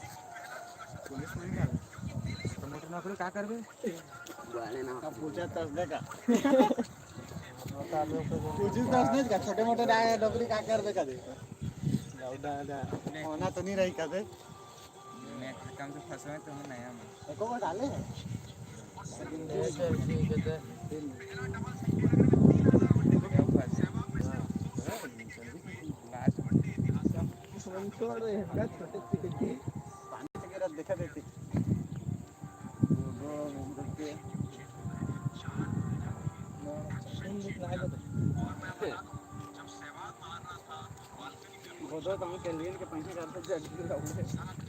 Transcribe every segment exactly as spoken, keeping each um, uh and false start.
Police नहीं का? तो मोटर नौकरी का करबे? बुआले ना। अब पूछा तस दे का? पूछी तस नहीं का? छोटे मोटे डा-, नौकरी का करबे का दे? होना तो नहीं रही का दे? मैं काम से फंसवे तो हूँ नया में। एको बार डाले हैं? गोदो तो हम केल्विन के पहिने करते जग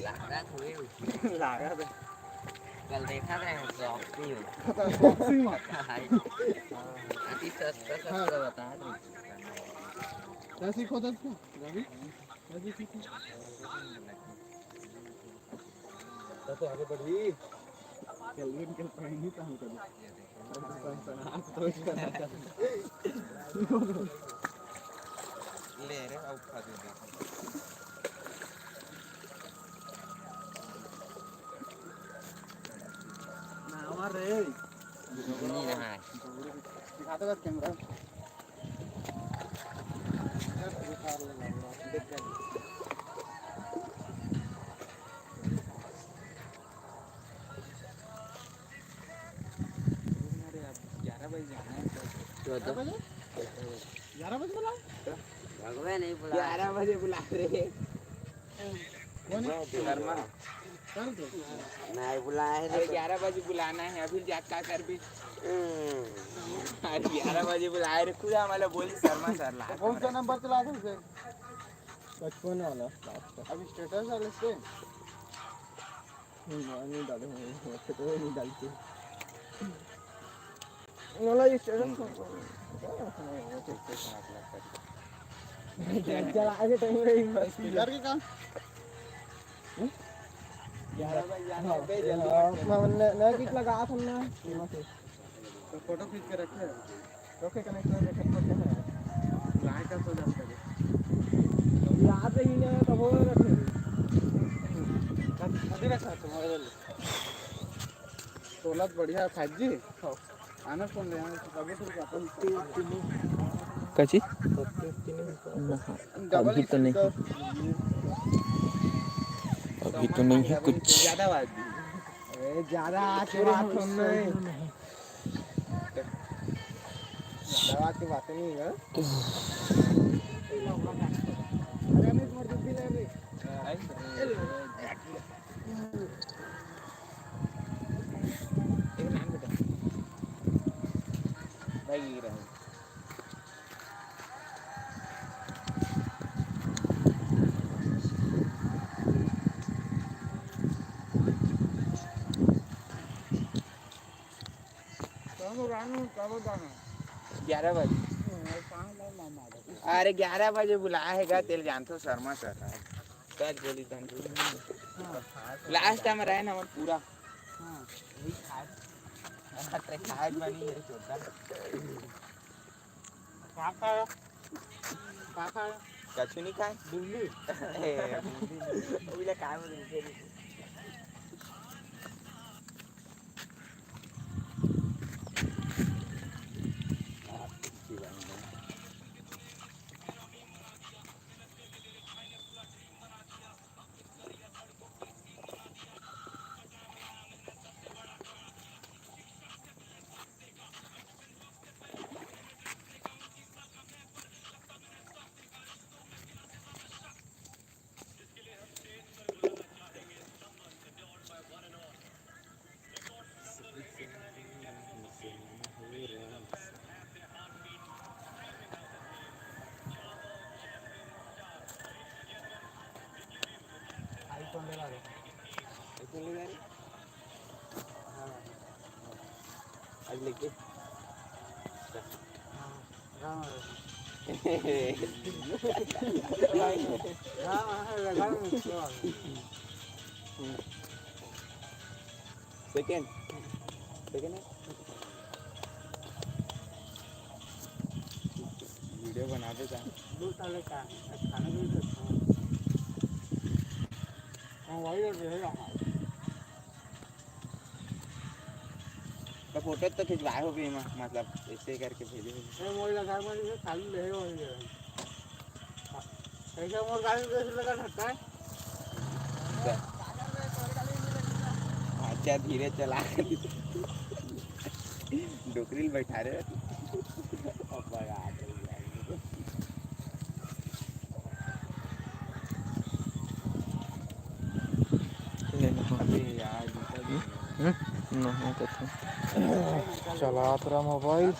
लागत हुए। लागत। कल देखा था शॉप पे ही हो। शॉप पे ही मार। हाय। अति सस्ता सस्ता बता रहे। कैसे खोदा इसको? रवि? कैसे सीखा? तो आगे बढ़ी। केल्विन के पहिने तो हम कर। ले रे, अब खा दे दे। ना, हमार रे। नहीं रहा है। दिखा दो बस कैमरा। देख ले। ग्यारह बजे जाना है। तो ग्यारह बजे? ग्यारह बजे बुलाओ। भगवे नहीं बुला। ग्यारह बजे बुला रहे। कौन है? शर्मा। कल तो। नहीं बुलाए रे। अरे ग्यारह बजे बुलाना है, अभी जाके का करबे? हम्म। अरे ग्यारह बजे बुलाए रे, खुद हमारा बोली शर्मा सर ला। कौन सा नंबर चला थे? पचपन वाला। अभी स्टेटस वाले से। नहीं, नहीं डाले हैं, वो तो नहीं डालते। मोला ये स्टेटस को चला के टाइम रही बस। यार के काम? ग्यारह बजे जाना है, बे, जल्दी हाँ, मैं, मैं, मैं कित लगा था ना। तो फोटो खींच के रखे हैं। ओके, कनेक्टर में खत्म करते हैं। लाइट का सो जाता है। याद ही नहीं है, तो वो रखे। अभी रखा तुम्हारे लिए। तोला तो बढ़िया है, फाइव जी। हाँ। आना फोन ले, आना, अभी तो अपन कची? डबल अभी तो नहीं। अभी तो नहीं है कुछ। ज्यादा बात भी। ए, ज्यादा आके बात सुन नहीं। ज्यादा बात की बातें नहीं है। भाई, ये रहा। ग्यारह बजे। अरे, ग्यारह बजे बुलाया है गा, तेल जानथो, शर्मा सर। सच बोली तन। लास्ट टाइम रहे ना, हमर पूरा। हाँ, यही खाए। अरे, खाए बनी है, चोदा। का खाया? का खाया? कछु नहीं खाए। बुल्ली। ए, बुल्ली नहीं। वो भी ले खाए, वो भी ले। iPhone ले ला रे। iPhone ले ला रे। हाँ। आज लेके। हाँ। सेकंड। देखे ना, वीडियो बनाबे का? दो साल का, खाना भी तो हाँ, वही और रहेगा। तो फोटो तो खिंचवाए हो भी, मतलब, ऐसे करके भेजे हो। ए, मोबाइल लगा, मैं इसे खाली ले हो ये। कैसे मोर गाड़ी में कैसे लगा सकता है? अच्छा, धीरे चला। डोकरी ल बैठा रहे। अब बड़ा आ गई है। ले लो। अबे यार, जूता भी हम्म? नहीं, नहीं करते। चलात रहा मोबाइल।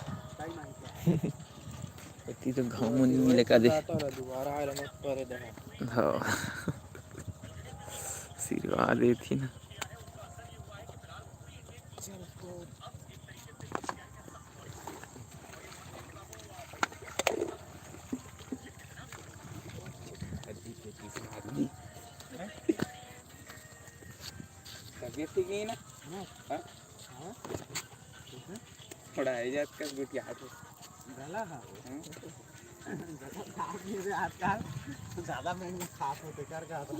इतनी तो घाम नहीं मिले का दे। दोबारा आ रहा, मत करे दे। हाँ। आशीर्वाद देती ना। तबीयत ठीक नहीं है ना? हाँ। हाँ? हाँ? थोड़ा है जात का गुटिया हाथ। गला हा वो। हाँ? गला खराब नहीं रे आजकल। ज्यादा महंगा खास होते कर का था।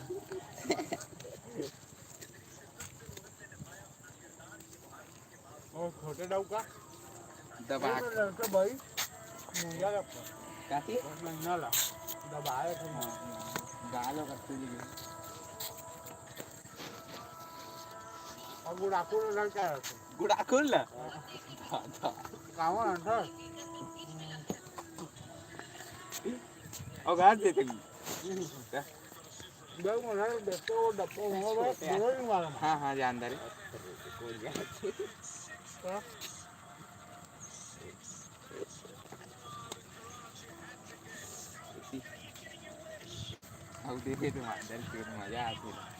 और छोटे डाऊ का? दबा ये तो लड़के भाई, मुंडा का काकी? बस महीना ला। दबाए थे। हाँ, गालो का खुल गया। और गुड़ाकू में लड़का है तो। गुड़ाकू ना? हाँ। कावन अंदर। और गाज देते भी। देख, मैं देखते वो डब्बा हुआ बस, छोटे बोलो नहीं मालूम। हाँ, हाँ, जानदार है। हाँ। अब देखे तो अंदर के मजा आती है।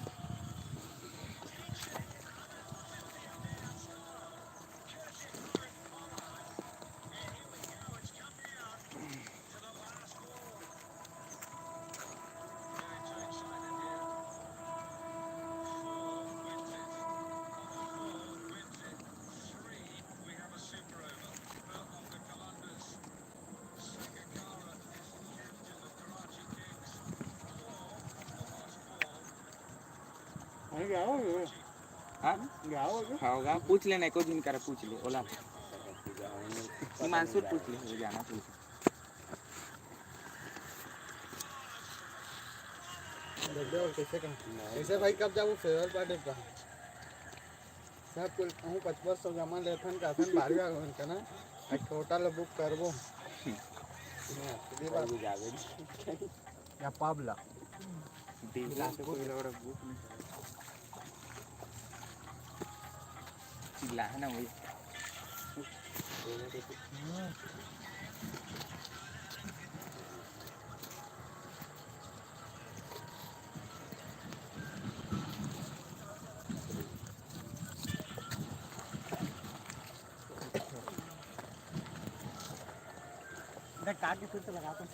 हाँ, पूछ लेना, एको झिन करा पूछ ले, ओला। हिमांशु पूछ ले, वो जाना पूछ। देख ले, और कैसे कम? कैसे भाई, कब जाबो फेवर पार्टी का? सब कुल कहूँ पचपन सौ जमा लेथन, काथन बारह आगमन का ना, एक होटल बुक करबो। हाँ, सीधी बात। या पब ला। देखो, कोई लोग बुक नहीं करे। चिल्ला है ना वही। देख, काट के फिर से लगा तो।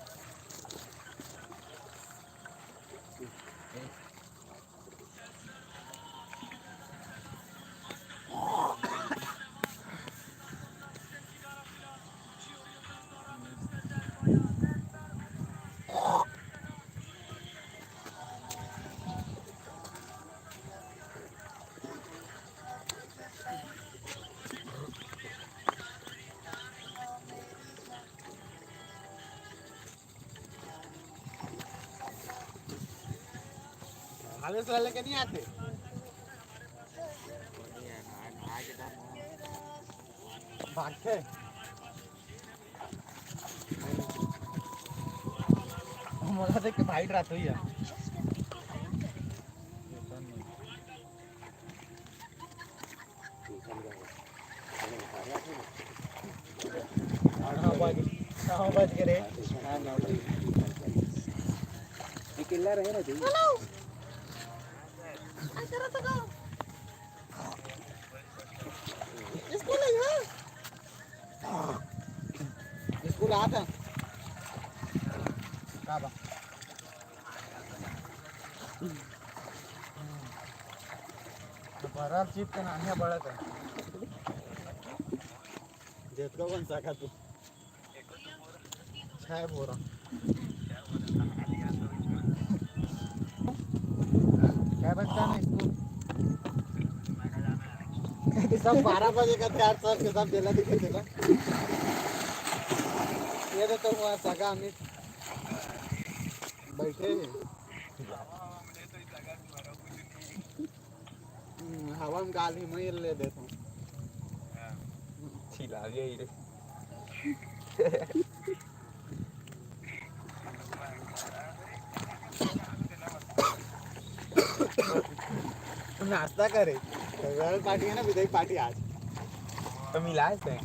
आवेश ला लेके नहीं आते। भागते। मोला देख के भाई डरात हुई है। हाँ, बज, हाँ, बज के रे। अकेला रहे ना तू। हेलो। स्कूल है यहाँ। स्कूल आता। का बा? बड़ा चीज के नानिया बड़ा कर। जतका बन सकत हे। छह बोरा। कै बजता ना स्कूल? सब बारह बजे का तैयार, सर के सब बेला दिखे देला। ये तो, तो हुआ सगा अमित बैठे हैं। हम्म, हवा में गाल ही मैं ले देता हूँ। छिला लिया ही रे। नाश्ता करे। फेयरवेल पार्टी है ना, विदाई पार्टी आज। तो मिला है सर।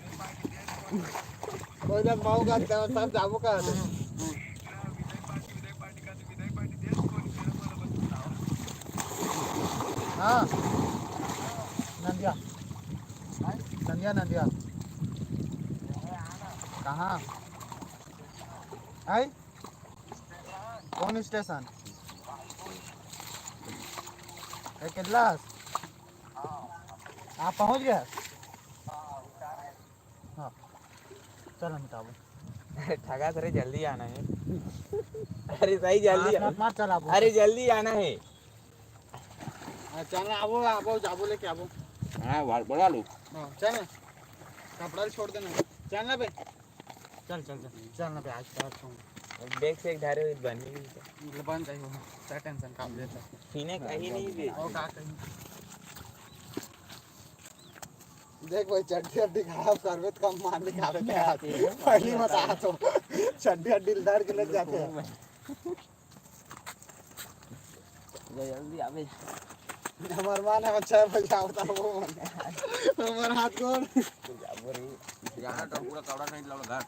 वो जब मऊ का तब सब जाबो का। हाँ। नंदिया। नंदिया, नंदिया। कहाँ? है? कौन स्टेशन? ए, कैलाश? आप पहुँच गए? हाँ। चल, हम बताबो। ठगा सर, जल्दी आना है। अरे सही, जल्दी मत, आ-, मत, मत चलाबो। अरे जल्दी आना है। हाँ, चल ना, आबो, आबो, जाबो लेके आबो। हाँ, बड़ा लो। हाँ, चल ना। कपड़ा छोड़ देना। चल ना बे। चल, चल, चल। चल ना बे, आज का बैग से एक धारे हुई बन ही नहीं। बन जाई हो। क्या टेंशन काम लेता? पीने का ही नहीं बे। और का कहीं? देख भाई, चड्डी अड्डी खराब करबे त कम मार निकाले थे आज। पहली बता तो, चड्डी अड्डी उधार के लग जाते हैं। जल्दी आवे। हमार मन है, छह बजे आवता वो मन। हमार हाथ गोड़। जाना तो पूरा कपड़ा नहीं लाओ घर।